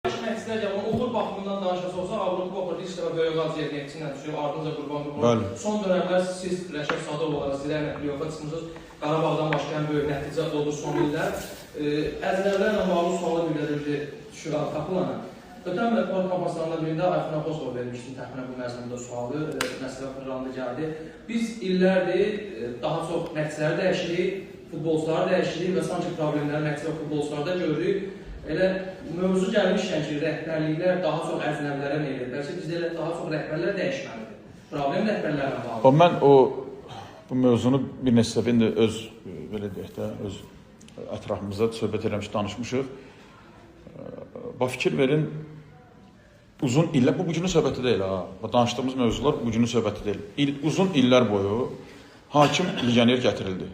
Məqsədlər yəni uğur baxımından danışası olsa Avropa Kuboku ilk dəfə Böyük Aziya Neftçi ilə düşür, ardınca Qurban Qurbanov. Bəli. Son dönəmlər siz Rəşad Sadıqov olaraq Zirə ilə play-offa çıxmısınız. Qarabağdan başqa ən böyük nəticə odur son illər. Əcnəbilərlə bağlı sualı bir də bir düşür arxa plana. Ötən mətbuat konfranslarından birində Ayxun Abbasova vermişdim təxminən bu məzmunda sualı, məsələ fırlandı gəldi. Biz illərdir daha çox məqsədləri dəyişirik, futbolçuları dəyişirik və sanki problemləri məqsəd və futbolçularda görürük. Elə mövzu gəlmişkən ki, rəhbərliklər daha çox əcnəbilərə meyl edir. Bəlkə bizdə elə daha çox rəhbərlər dəyişməlidir. Problem rəhbərlərlə bağlı. Bax, mən bu mövzunu bir neçə dəfə indi öz belə deyək də, öz ətrafımızda söhbət eləmiş, danışmışıq. Bax, fikir verin, uzun illər, bu bugünün söhbəti deyil ha. Bax, danışdığımız mövzular bugünün söhbəti deyil. Uzun illər boyu hakim legioner gətirildi.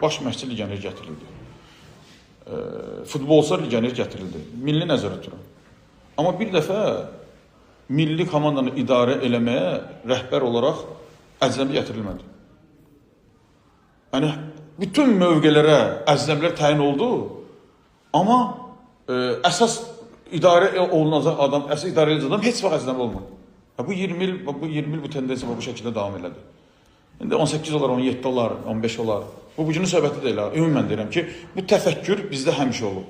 Baş məşqçi legioner gətirildi. Futbolçular legioner gətirildi. Milli nəzərə tuturam. Amma bir dəfə milli komandanı idarə eləməyə rəhbər olaraq əcnəbi gətirilmədi. Yəni bütün mövqelərə əcnəbilər təyin oldu, amma əsas idarə olunacaq adam, əsas idarə edəcək adam heç vaxt əcnəbi olmadı. Ha, bu 20 il, bu 20 il bu tendensiya bu şəkildə davam elədi. İndi 18 olar, 17 olar, 15 olar. Bu bugünün söhbəti deyil ha. Ümumən deyirəm ki, bu təfəkkür bizdə həmişə olub.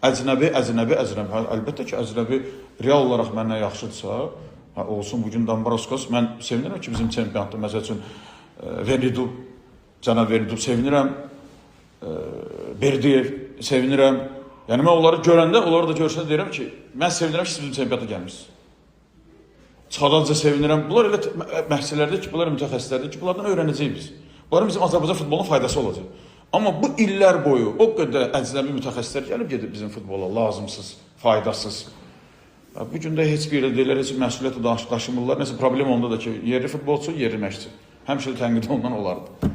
Əcnəbi, əcnəbi, əcnəbi. Hə, əlbəttə ki, əcnəbi real olaraq məndən yaxşıdırsa, hə, olsun bugün Dambrauskas. Mən sevinirəm ki, bizim çempionatda məsəl üçün Vernidub, cənab Vernidub sevinirəm. Berdiyev sevinirəm. Yəni mən onları görəndə, onları da görsəndə deyirəm ki, mən sevinirəm ki, siz bizim çempionata gəlmisiniz. Çıxadadca sevinirəm. Bunlar elə məşqçilərdir ki, bunlar mütəxəssislərdir ki, bunlardan öyrənəcəyik biz. Bunların bizim Azərbaycan futboluna faydası olacaq. Amma bu illər boyu o qədər əcnəbi mütəxəssislər gəlib gedib bizim futbola lazımsız, faydasız. Bu gün də heç bir yerdə deyirlər, heç bir məsuliyyət də daşımırlar. Nəsə problem onda da ki, yerli futbolçu, yerli məşqçi. Həmişə də tənqid olunan olardı.